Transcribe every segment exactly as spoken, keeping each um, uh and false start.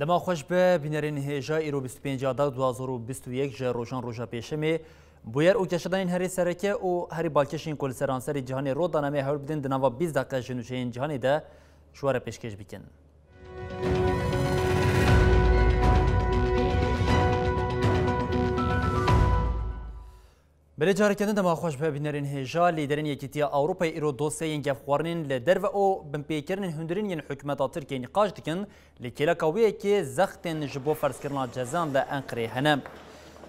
Dema xweş be, bînerên hêja, îro bîst û pênc ya Adar du hazar û bîst û yek ji rojan roja pêşemê. Bûyer û geşedanên herî sereke û herî balkêş ên ku li seranserê cîhanê rû dane, em ê hewl bidin di nava bîst deqe ji nûçeyên cîhanê de ji we re pêşkêş bikin. Belê, careke din dema xweş be, bînerên hêja. Lîderên Yekîtiya Ewropayê îro dosyayên gefxwarinên li derve û binpêkirinên hundirîn yên hikûmeta Tirkiyê nîqaş dikin, li kêleka wê yekê zextên ji bo ferzkirina cezayan li Enqereyê hene.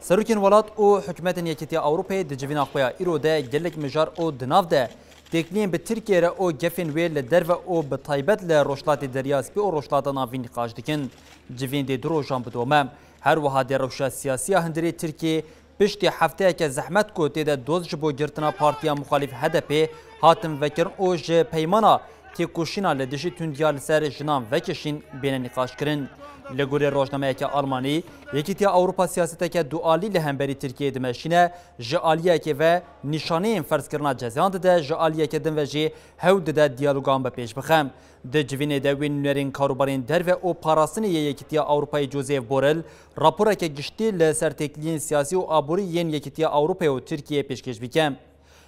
Serokên welat û hikûmetên Yekîtiya Ewropayê di civîna xwe ya îro de gelek mijar û di nav de têkiliyên bi Tirkiyê re û gefên wê li derve û bi taybet li Rojhilatê Derya Spî û Rojhilata Navîn nîqaş dikin. Civîn dê du rojan bidome. Her wiha dê rewşa siyasî ya hundirê Tirkiyê piştî hefteyeke zehmet ku tê de doz ji bo girtina partiya muxalîf H D P hatin vekirin û ji peymana têkoşîna li dijî tundiya li ser jinan vekişîn bêne nîqaşkirin. Li gorî rojnameyeke Almanî, Yekîtiya Ewropa siyaseteke dualî li hemberî Tirkiyeyê dimeşîne, ji aliyekê ve nîşaneyên ferzkirina cezayan dide, ji aliyeke din ve jî hewl dide diyalogan bi pêş bixe. Di civînê de wê nûnerên karûbarên derve û parastinê yê Yekîtiya Ewropayê Josep Borrell raporeke giştî li ser têkiliyên siyasî û aborî yên Yekîtiya Ewropayê û Tirkiyeyê pêşkêş bike.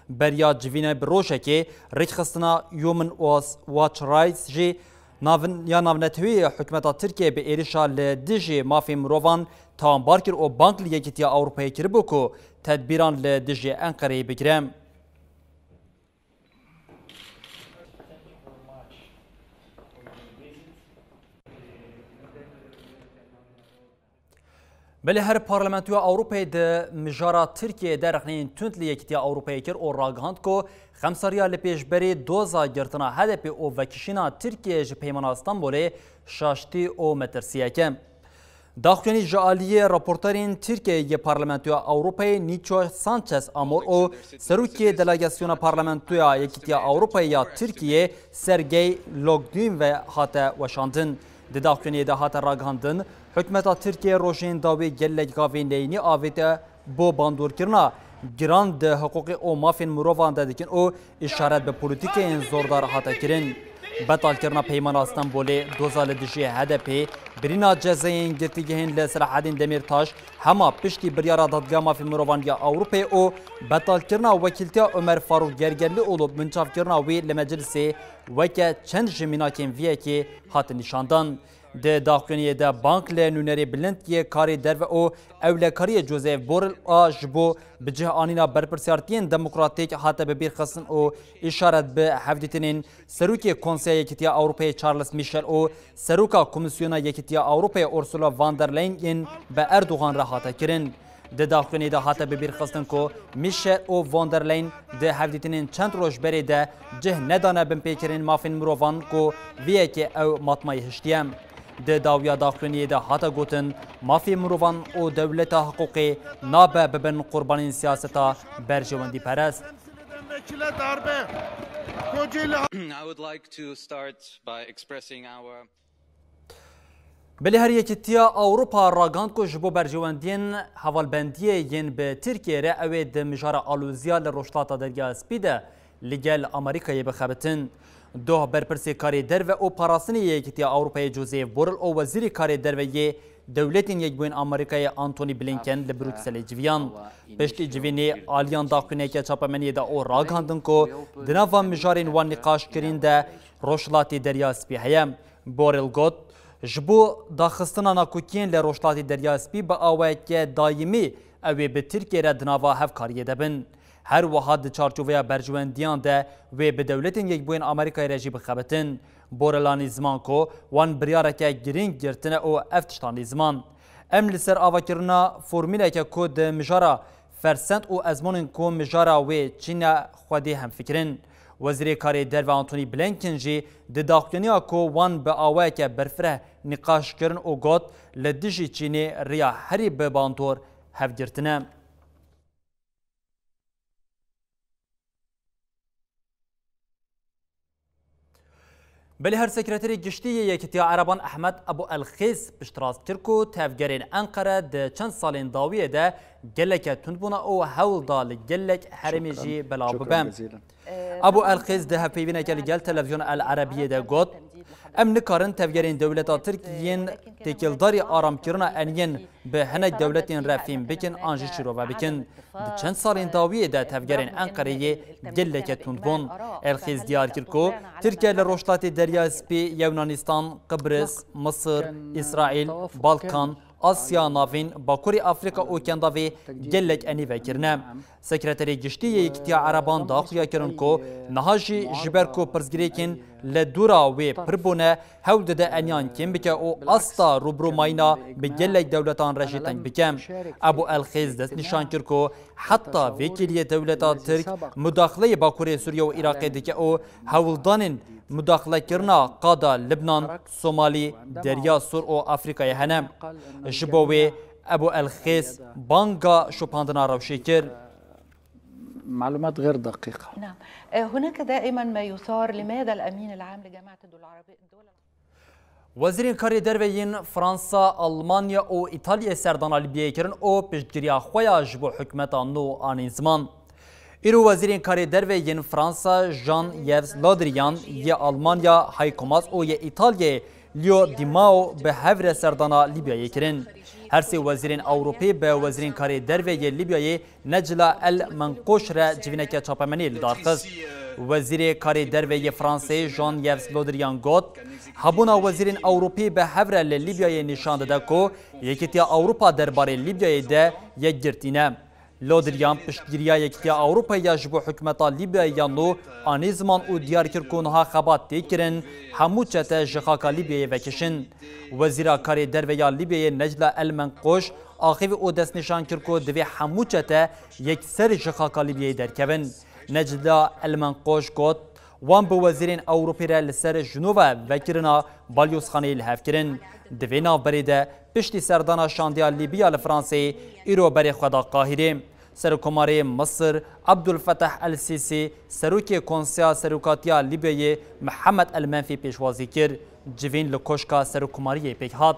Beriya civînê bi rojekê rêkxistina Human Rights Watch Rights jî navin-, ya navnetewî hikûmeta Tirkiyeyê bi êrişa li dijî mafên mirovan tawanbar kir û bang li Yekîtiya Ewropayê kiribû ku tedbîran li dijî Enqereyê bigire. Belê, her Parlamentoya Ewropayê di mijara Tirkiyeyê de rexneyên tund li Yekîtiya Ewropayê kir û ragihand ku xemsariya li pêşberî doza girtina H D P û vekişîna Tirkiyeyê ji Peymana Stenbolê şaştî û metirsiyek e. Daxuyanî ji aliyê raporterên Tirkiyeyê yê Parlamentoya Ewropayê Niço Sanchez Amor û serokê delegasyona Parlamentoya Yekîtiya Ewropayê ya Tirkiyeyê Sergey Logdin ve hate weşandin. Di daxuyaniyê de hate ragihandin, hikûmeta Tirkiyeyê rojên dawî gelek gavên neyînî avête bo bandorkirina giran di hiqûqê û mafên mirovan de dikin û îşaret bi polîtîkeyên zordar hate kirin. Betalkirina Peymana Stenbolê, doza li dijî H D P, birîna cezayên girtîgehên li Selahedîn Demîrtaş, hema piştî biryara Dadgeha Mafên Mirovan ya Ewropayê û betalkirina wekîltiya Omer Farûk Gergerlîoglu bi binçavkirina wî li meclisê weke çend ji mînakên vî yekê hatin nîşandan. Di daxuyaniyê de bang li nûnerê bilind yê karê derve û ewlekariyê Josep Borrell a ji bo bi cih anîna berpirsiyartiyên demokratîk hate bibîrxistin û îşaret bi hevdîtinên Serokê Konseya Yekîtiya Ewropayê Charles Michel û Seroka Komîsyona Yekîtiya Ewropayê Ursula von der Leyen yên bi Erdogan re hate kirin. Di daxuyaniyê de hate bibîrxistin ku Michel û von der Leyen di hevdîtinên çend roj berê de cih nedane binpêkirinên mafên mirovan ku vê yekê ew matmayî hiştiye. Di dawiya daxuyaniyê de hate gotin, mafê mirovan û dewleta hiqûqê nabe bibin qurbanên siyaseta berjewendîperest. I would like to start by expressing our Belê, her Yekîtiya Ewropa ragihand ku ji bo berjewendiyên hevalbendiyê yên bi Tirkiyê re ew ê di mijara aloziya li Rojhilata Derya Spî de li gel Amerîkayê bixebitin. Doh berpirsê karê derve û parastinê yê Yekîtiya Ewropayê Josep Borrell û Wezîrê Karê Derve yê Dewletên Yekbûyên Amerîkayê Antony Blinken li Brukselê civiyan. Piştî civînê aliyan daxuyaniyeke çapemeniyê da û ragihandin ku di nava mijarên wan nîqaş kirîn de Rojhilatê Derya Spî heye. Borrell got, ji bo daxistina nakokiyên li Rojhilatê Derya Spî bi awayeke dayîmî ew ê bi Tirkiyê re di nava hevkariyê de bin. Her wiha di çarçoveya berjewendiyan de wê bi Dewletên Yekbûyên Amerîkayê re jî bixebitin. Borrell anî ziman ku wan biryareke girîng girtine û ev tişt anî ziman. Em li ser avakirina formûleke ku di mijara fersend û ezmanên ku mijara wê çîne xwedî hemfikir in. Wezîrê Karê Derve Antony Blinken jî di daxuyaniya ku wan bi awayeke berfireh nîqaş kirin û got, li dijî Çînê riya herî bi bandor hevgirtin e. Belê her Sekreterê Giştî yê Yekîtiya Ereban Ehmed Ebu El Xêz piştrast kir ku tevgerên Enqere di çend salên dawiyê de geleke tundbûna û hewl da li gelek herêmê jî belav bibe. Ebu El Xêz di hevpeyvîneke li gel Televîzyona El Erebiyê de got, Em nikarin tevgerên dewleta Tirk yên têkildarî aramkirina eniyên bi hinek dewletên re fêm bikin an jî şirove bikin. Di çend salên dawiyê de tevgerên Enqereyê geleke tund bûn. El Xêz diyar kir ku Tirkiye li Rojhilatê Derya Spî, Yewnanistan, Qibris, Misir, Îsraîl, Balkan, Asya Navîn, Bakurê Afrîka û Kendavê gelek enî vekirine. Sekreterê Giştî yê Yekîtiya Ereban daxuya kirin ku niha jî ji ber ku pirsgirêkên li dûra wê pir bûne, hewl dide eniyan kêm bike û asta rûbirûmayîna bi gelek dewletan re jî teng bike. Ebu El Xêz dest nîşan kir ku heta vê kêliyê dewleta Tirk mudaxileyê Bakurê Sûriye û Iraqê dike û hewldanên mudaxilekirina qada Libnan, Somalî, Derya Sor û Afrîkayê hene. Ji bo wê Ebu El Xêz banga şopandina rewşê kir. معلومات غير دقيقة. نعم. آه، هناك دائمًا ما يثار، لماذا الأمين العام لجامعة الدول العربية، الدول Wezîrên Karê Derve yên Fransa, Almanya û Îtalyayê serdana Lîbyayê kirin û piştgiriya xwe ya ji bo hikûmeta nû anîn ziman. Îro Wezîrên Karê Derve yên Fransa, Jean-Yves Le Drian, yê Almanya, Heiko Maas û yê Îtalyayê, Leo Di Maio, bi hev re serdana Lîbyayê kirin. Her sê wezîrên Ewropî bi Wezîrên Karê Derve yê Lîbyayê Necla El Menqoş re civîneke çapemeniyê li dar xist. Wezîrê Karê Derve yê Fransê Jean-Yves Le Drian got, Hebûna wezîrên Ewropî bi hev re li Lîbyayê nîşan dide ku Yekîtiya Ewropa derbarê Lîbyayê de yekgirtî ne. Le Drian piştgiriya Yekîtiya Ewropayê ya ji bo hikûmeta Lîbyayê ya nû anî ziman û diyar kir ku niha xebat tê kirin hemû çete ji xaka Lîbyayê vekişin. Wezîra Karê Derve ya Lîbyayê Necla El Menqoş axivî û destnîşan kir ku divê hemû çete yekser ji xaka Lîbyayê derkevin. Necla El Menqoş got, Wan bi wezîrên Ewropî re li ser Jinova vekirina balyozxaneyê li hev kirin. Di vê navberê de piştî serdana şandeya Lîbiya li Franseyê îro berê xwe da Qahîrê. Serokkomarê Misir Abdul Fetah El Sîsî, serokê Konseya Serokatiya Lîbyayê Mihemed El Menfî pêşwazî kir. Civîn li Koşka Serokkomariyê pêk hat.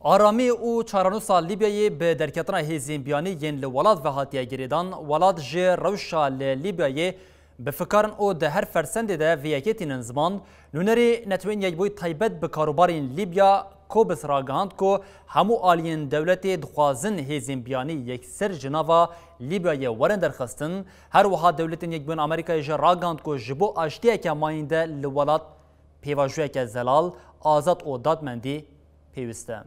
Aramî û çarenûsa Lîbyayê bi derketina hêzên biyanî yên li welat ve hatiye girêdan, welat ji rewşa li Lîbyayê bi fikarin û di her fersendê de vê yekê tînin ziman. Nûnerê Netewên Yekbûyî taybet bi karûbarên Lîbya, Kobis, ragihand ku hemû aliyên dewletê dixwazin hêzên biyanî yekser ji nava Lîbyayê werin derxistin. Her wiha Dewletên Yekbûyî Amerîkayê jî ragihand ku ji bo aştiyeke mayînde li welat pêvajoyeke zelal, azad û dadmendî pêwîst e.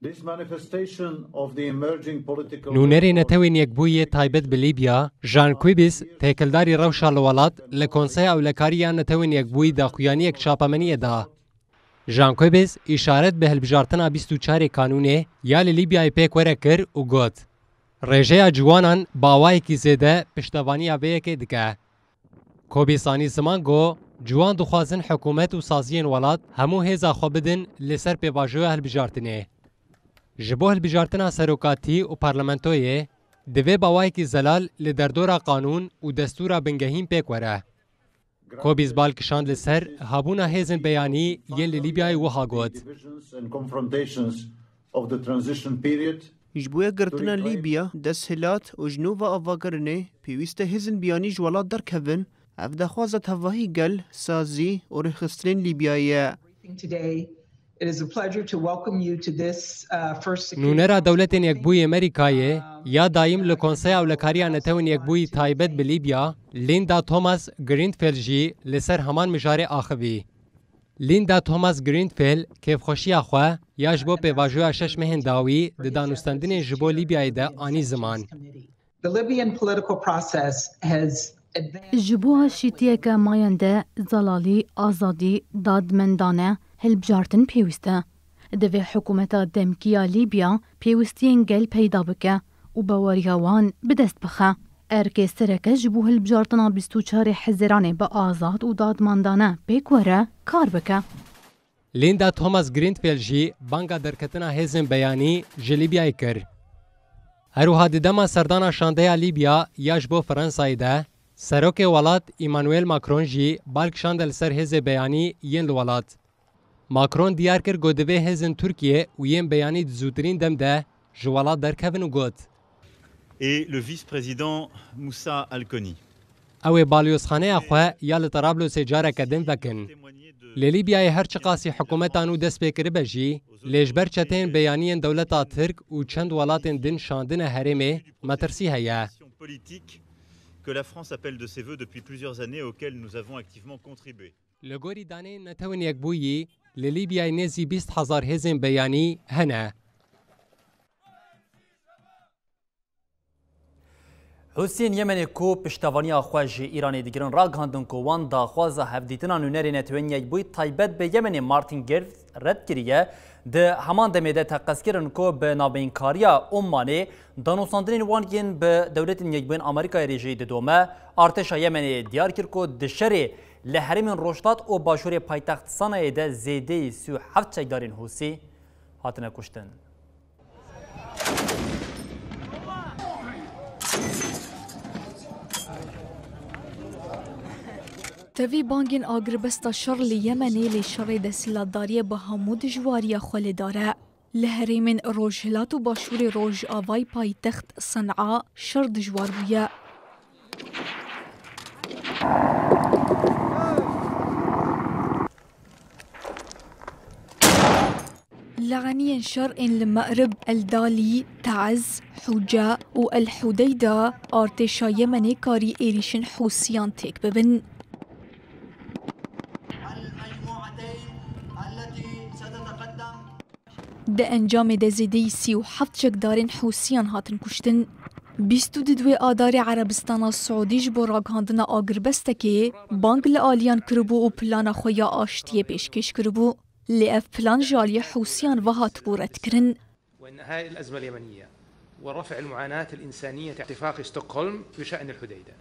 This manifestation of the emerging political Nûnerê Netewên Yekbûyî yê taybet bi Lîbya, Jean Quibis, têkildarî rewşa li welat li Konseya Ewlekarî ya Netewên Yekbûyî daxuyaniyek çapemeniyê da. Jean Quibis îşaret bi hilbijartina bîst û çarê Kanûnê ya li Lîbyayê pêk were kir û got, Rêjeya ciwanan bi awayekî zêde piştevaniya vê yekê dike. Kobîs anî ziman ku ciwan dixwazin hikûmet û saziyên welat hemû hêza xwe bidin li ser pêvajoya hilbijartinê. Ji bo hilbijartina serokatî û parlamentoyê, divê bi awayekî zelal li derdora qanûn û destûra bingehîn pêk were. Kobîs bal kişand li ser hebûna hêzên beyanî yên li Lîbyayê wiha got, Ji bo yekgirtina Lîbya, desthilat û ji nû ve avakirinê, pêwîst e hêzên biyanî ji welat derkevin. Ev daxwaza tevahî gel, sazî û rêxistinên Lîbyayê ye. Today, it is a pleasure to welcome you to this, uh, first Security Nûnera Dewletên Yekbûyî Amerîkayê ya dayîm li Konseya Ewlekariya Netewên Yekbûyî taybet bi Lîbya, Linda Thomas Greenfield jî li ser heman mijarê axivî. Linda Thomas Greenfield kêfxweşiya xwe ya ji bo pêvajoya şeş mehên dawî di danûstendinê ji bo Lîbyayê de anî ziman. The Libyan political process has advanced Ji bo aşîtiyeke mayende zelalî, azadî, dadmendane, Hilbijartin pêwîst e. Divê hikûmeta demkî ya Lîbya pêwîstiyên gel peyda bike û baweriya wan bi dest bixe. Erkê sereke ji bo hilbijartina bîst û çarê Hizêranê bi azad û dadmandane pêk were kar bike. Linda Thomas Greenfield jî banga derketina hêzên beyanî ji Lîbyayê kir. Her wiha di dema serdana şandeya Lîbya ya ji bo Fransayê de, serokê welat Emmanuel Macron jî bal kişande li ser hêzê beyanî yên li welat. Macron diyar kir ku divê hêzên Tirkiyê û yên beyanî di zûtirîn dem de ji welat derkevin û got, Et le vice-président Moussa Al-Koni. Ew ê balyozxaneya xwe ya li Terablosê careke din vekin. Li Lîbyayê her çiqasî hikûmeta nû dest pê kiribe jî, lê ji ber çeteyên beyaniyên dewleta Tirk û çend welatên din şandine herêmê, metirsî heye. Politique que la France appelle de ses vœux depuis plusieurs années, auxquelles nous avons activement contribué. Li gorî daneyên Netewên Yekbûyî, li Lîbyayê nêzî bîst hezar hêzên beyanî hene. Hûsiyên Yemenê ku piştevaniya xwe ji Îranê digirin, ragihandin ku wan daxwaza hevdîtina nûnerê Netewên Yekbûyî taybet bi Yemenê Martin Griffiths red kiriye, di heman demê de teqez kirin ku bi navbeynkariya Omanê danûstandinên wan yên bi Dewletên Yekbûyên Amerîkayê re jî didome. Artêşa Yemenê diyar kir ku di şerê li herêmên rojhilat û başûrê paytext Sanayê de zêdeyî sî û heft çekdarên Hûsî hatine kuştin. Tevî bangên agirbesta şer li Yemenê, lê şerê desthilatdariyê bi hemû dijwariya xwe lê dar e. Li herêmên rojhilat û başûrê rojavayî paytext Sen'a şer dijwar bûye. Le'eniyên şer ên li Me'rib, El Dalî, Taiz, Huce û El Hudeyda artêşa Yemenê karî êrîşên Hûsiyan têk bibin. Di encamê de zêdeyî sî û heft çekdarên Hûsiyan hatin kuştin. Bîst û du Adarê Erebistana Siûdî ji bo ragihandina agirbestekê bang li aliyan kiribû û plana xwe ya aştiyê pêşkêş kiribû. Lê ev plan ji aliyê Hûsiyan ve hatibû redkirin. وإنهاء الأزمة اليمنية ورفع المعاناة الإنسانية اتفاق ستوكهولم بشأن الحديدة.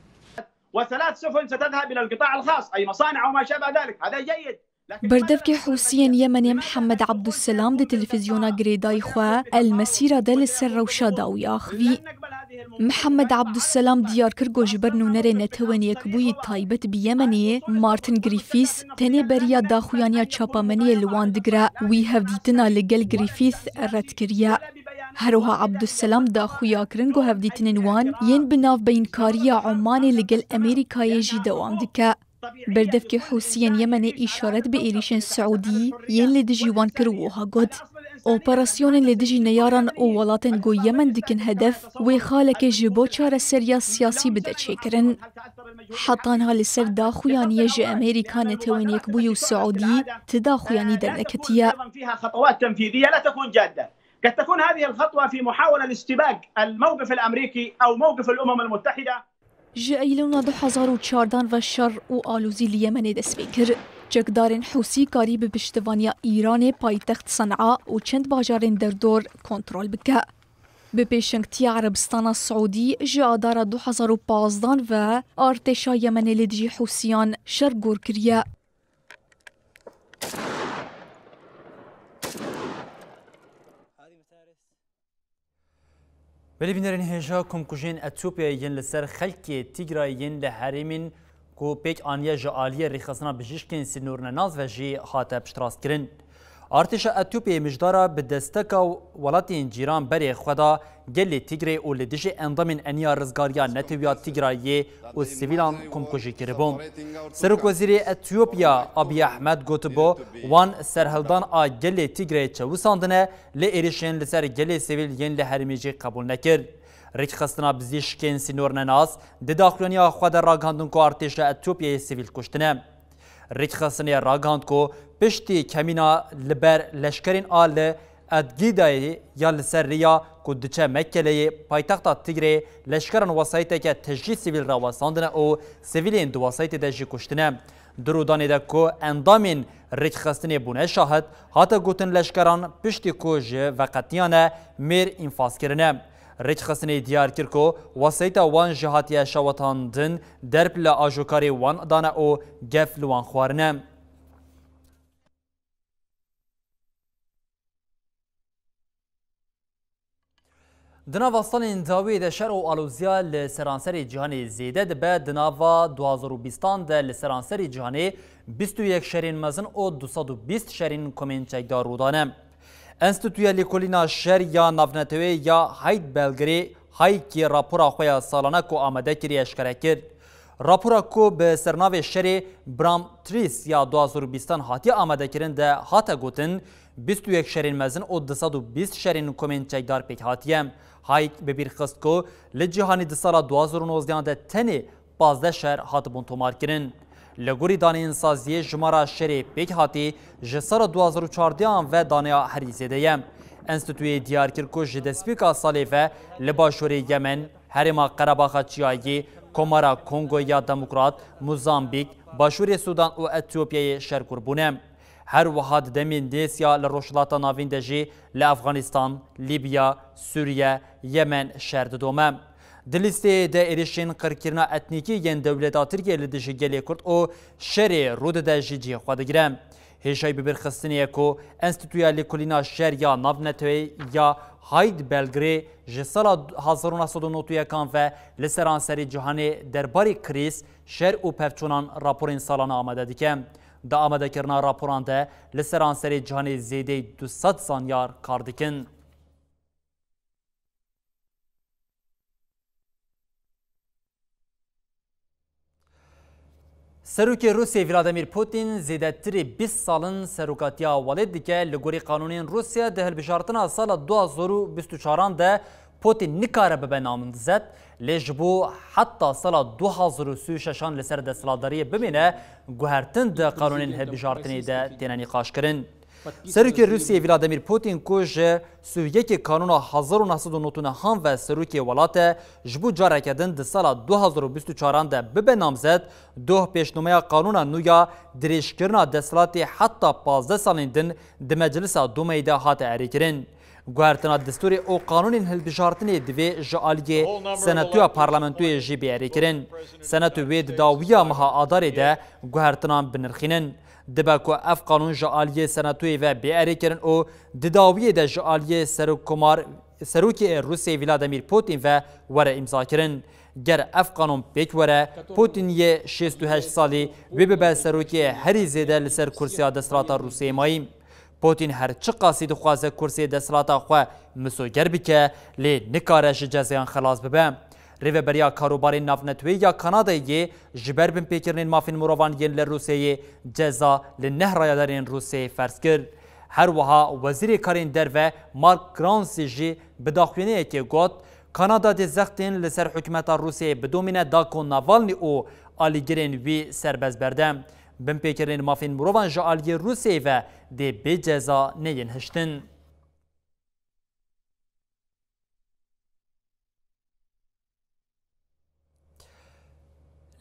وثلاث سفن ستذهب إلى القطاع الخاص، أي مصانع وما شابه ذلك، هذا جيد. Berdevkê Hûsiyên Yemenê Mihemed Abdulselam di televîzyona girêdayî xwe El Mesîra de li ser rewşa dawî axivî. Mihemed Abdulselam diyar kir ku ji ber nûnerê Netewên Yekbûyî taybet bi Yemenê, Martin Griffiths, tenê beriya daxuyaniya çapemeniyê li wan digire, wî hevdîtina li gel Griffiths red kiriye. Her wiha Abdulselam daxuya kirin ku hevdîtinên wan yên bi navbeynkariya Omanê li gel Amerîkayê jî dewam dike. Berdevkê Hûsiyên Yemenê îşaret bi êrîşên Siûdî yên li dijî wan kir û wiha got, operasyonên li dijî neyaran û welatên ku Yemen dikin hedef, wê xalekê ji bo çareseriya siyasî bide çêkirin. Heta niha li ser daxuyaniye ji Amerîka, Netewên Yekbûyî û Siûdî ti daxuyanî derneketiye. أيضًا فيها خطوات تنفيذية لا تكون جادة. قد تكون هذه الخطوة في محاولة لاستباق الموقف الأمريكي أو موقف الأمم المتحدة. Ji Eylûna du hezar û çardan ve şer û alozî li Yemenê dest pê kir. Çekdarên Hûsî karî bi piştevaniya Îranê paytext Sen'a û çend bajarên derdor kontrol bike. Bi pêşengtiya Erebistana Siûdî ji Adara du hezar û pazdan ve artêşa Yemenê li dijî Hûsiyan şer gor kiriye. Belê bînerên hêja, komkujiyên Etiyopyayê yên li ser xelkê Tigrayê yên li herêmên ku pêk aniye ji aliyê rêxistina bijîşkên sînornenas ve jî hate piştrastkirin. Artêşa Etiyopyayê mijdara bi desteka welatên cîran berê xwe da gelê Tigrayê û li dijî endamên Eniya Rizgariya Netewî ya Tigrayê û sivîlan komkujî kiribû. Serokwezîrê Etiyopya Abiy Ahmed gotibû, wan serhildan a gelê Tigrayê çewisandine, lê êrişên li ser gelê sivîl yên li herêmê jî qebûl nekir. Rêkxistina bijîşkên sînornenas di daxuyaniya xwe de ragihandin ku artêşa Etiyopyayê sivîl kuştine. Rêkxistinê ragihand ku piştî kemîna li ber leşkerên a li Edgîdayê ya li ser rêya ku diçe Mekeleyê paytexta Tigrê, leşkeran wesayîteke tijî sivîl rawestandine û sivîlên di wesayîtê de jî kuştine. Di rûdanê de ku endamên rêkxistinê bûne şahid, hate gotin leşkeran piştî ku ji veqetiyane mêr înfaz kirine. Rêkxistinê diyar kir ku wesayîta wan jî hatiye şewitandin, derb li ajokarê wan dane û gef li wan xwarine. Di nava salên dawiyê de şer û aloziya li seranserê cîhanê zêde dibe, di nava du hazar û bîstan de li seranserê cîhanê bîst û yek şerên mezin û du sed û bîst şerên komên çekdar rû dane. Enstîtuya Lêkolîna Şer ya Navneteweyê ya Haid Belgrê Haykê rapora xwe ya salane ku amade kiriye eşkere kir. Rapora ku bi sernavê Şerê Bram Tris ya du hazar û bîstan hatiye amadekirin de hate gotin, bîst û yek şerên mezin û du sed û bîst şerên komên çekdar pêk hatiye. Hayk bi bîr xist ku li cîhanê di sala du hazar û nozdehan de tenê pazdeh şer hatibûn tomarkirin. Li gorî daneyên saziyê jimara şerê pêk hatî ji sala du hazar û çardehan ve daneya herî zêde ye. Enstîtuyê diyar kir ku ji destpêka salê ve li başûrê Yemen, Herêma Qerebaxa Çiyayî, Komara Kongo ya Demokrat, Mozambîk, Başûrê Sûdan û Etiyopyayê şer kûr bûne. Her wiha di demên nêz ya li Rojhilata Navîn de jî li Efxanistan, Lîbya, Sûriye, Yemen şer didome. Di lîsteyê de êrişên qirkirina etnîkî yên dewleta Tirkiyê li dijî gelê Kurd û şerê rû dide jî cihê xwe digire. Hêjayî bibîrxistinê ye ku Enstîtuya Lêkolîna Şer ya Navneteweyê ya Haid Belgrê ji sala hezar û neh sed û nod û yekan ve li seranserê cîhanê derbarê krîz, şer û pevçûnan raporên salane amade dike. Di amadekirina raporan de li seranserê cîhanê zêdeyî du sed zanyar kar dikin. Serokê Rûsiyê Vladimir Putin zêdetirî bîst sal in serokatiya welêt dike. Li gorî qanûnên Rûsya di hilbijartina sala du hazar û bîst û çaran de Putin nikare bibe namzet, lê ji bo heta sala du hazar û sî û şeşan li ser desthilatdariyê bimîne, guhertin di qanûnên hilbijartinê de têne nîqaşkirin. Serokê Rûsiyê Vladimir Putin ku ji sî û yekê Kanûna hezar û neh sed û nod û nehan ve serokê welat e, ji bo careke din di sala du hazar û bîst û çaran de bibe namzet, doh pêşnomeya qanûna nû ya dirêjkirina desthilatê heta pazdeh salên din di Meclisa Dumeyê de hate erêkirin. Guhertina destûrê û qanûnên hilbijartinê divê ji aliyê Senatoya Parlamentoyê jî bê erêkirin. Senato wê di dawiya meha Adarê de guhertinan binirxînin. Dibe ku ev qanûn ji aliyê Senatoyê ve bê erêkirin û di dawiyê de ji aliyê Serokkomar, Serokê Rûsiyê Vladimir Putin ve were îmzakirin. Ger ev qanûn pêk were, Putin yê şêst û heşt salî wê bibe serokê herî zêde li ser kursiya desthilata Rûsiyê mayî. Putin her çiqasî dixwaze kursê desthilata xwe misoger bike, lê nikare ji cezayan xelas bibe. Rêveberiya Karûbarên Navneteweyî ya Kanadayê ji ber binpêkirinên mafên mirovan yên li Rûsyayê ceza li neh rayedarên Rûsyayê ferz kir. Her wiha Wezîrê Karên Derve Mark Grancy jî bi daxuyaniyekê got, Kanada dê zextên li ser hikûmeta Rûsyayê bidomîne da ku Navalny û alîgirên wî serbest berde. Binpêkirinên mafên mirovan ji aliyê Rûsyayê ve dê bê ceza neyên hiştin.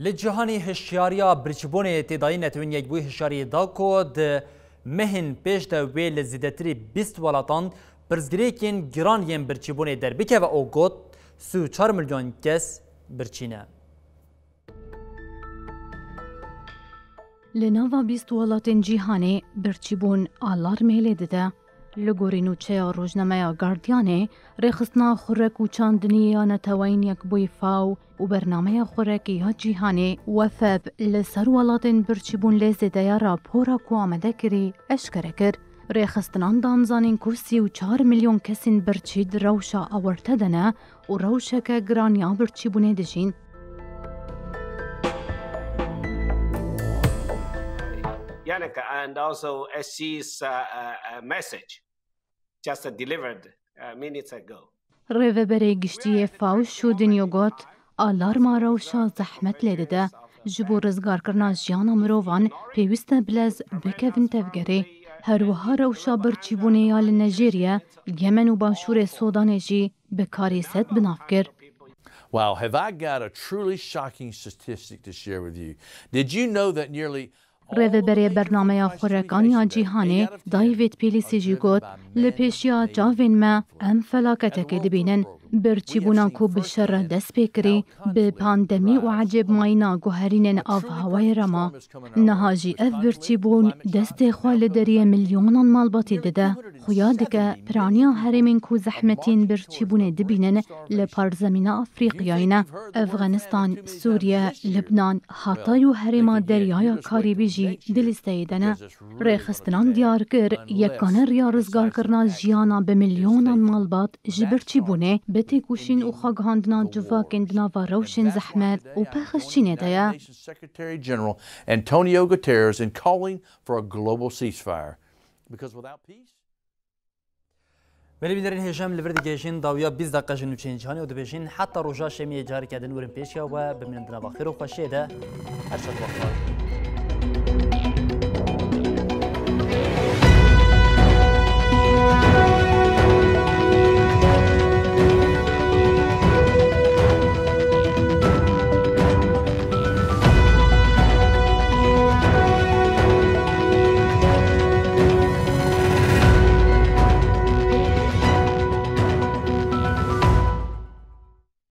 Li cîhanê hişyariya birçîbûnê têdayî Netewên Yekbûyî hişyariyê da ku di mehên pêş de wê li zêdetirî bîst welatan pirsgirêkên giran yên birçîbûnê derbikeve û got, sî û çar milyon kes birçî ne. Li nava bîst welatên cîhanê birçîbûn alarmê lê dide. Li gorî nûçeya rojnameya Guardianê, rêxistina xurek û çandiniyê ya Neteweyên Yekbûyî FAO û bernameya xurekî ya cîhanê, WFP, li ser welatên birçîbûn lê zêde ya rapora ku amade kirî eşkere kir. Rêxistinan danizanîn ku sî û çar milyon kesên birçî di rewşa awarte de ne û rewşeke giran ya birçîbûnê dijîn. Yannick and also S C's uh, uh, uh, message just uh, delivered uh, minutes ago. Rêveberê Giştî yê FAO Xu Ding got, alarma rewşa zehmet lê dide. Ji bo rizgarkirina jiyana mirovan pêwîst e bilez bikevin tevgerê. Her wiha rewşa birçîbûnê ya li Nijêriye, Yemen û Başûrê Sûdanê jî bi karîset bi nav kir. Wow, have I got a truly shocking statistic to share with you? Did you know that nearly Rêveberê Bernameya Xurekaniya Cîhanê David Pîlîsî jî got, li pêşiya çavên me em felaketekê dibînin. Birçîbûna ku bi şer re dest pê kirî, bi pandemî û ecêbmayîna guherînên avhewayê re ma. Niha jî ev birçîbûn destê xwe li deriyê milyonan malbatî dide. Xuya dike piraniya herêmên ku zehmetiyên birçîbûnê dibînin li parzemîna Afrîqiyayê ne. Efxanistan, Sûriye, Libnan, Hatay û herêma Deryaya Karîbî jî di lîsteyê de ne. Rêxistinan diyar kir, yekane riya rizgarkirina jiyana bi milyonan malbat ji birçîbûnê, bi têkoşîn û xwegihandina civakên di nava rewşên zehmet û pexişçînê de ye. Nations Secretary General Antonio Guterres in calling for a global ceasefire. Because without peace, Belê bînerên hêja, em li vir digihêjin dawiya bîst deqe ji nûçeyên cîhanê û dibêjin heta roja şemiyê careke din werin pêşiya we, bimînin di nava xêr û xweşiyê de. Her şad wext.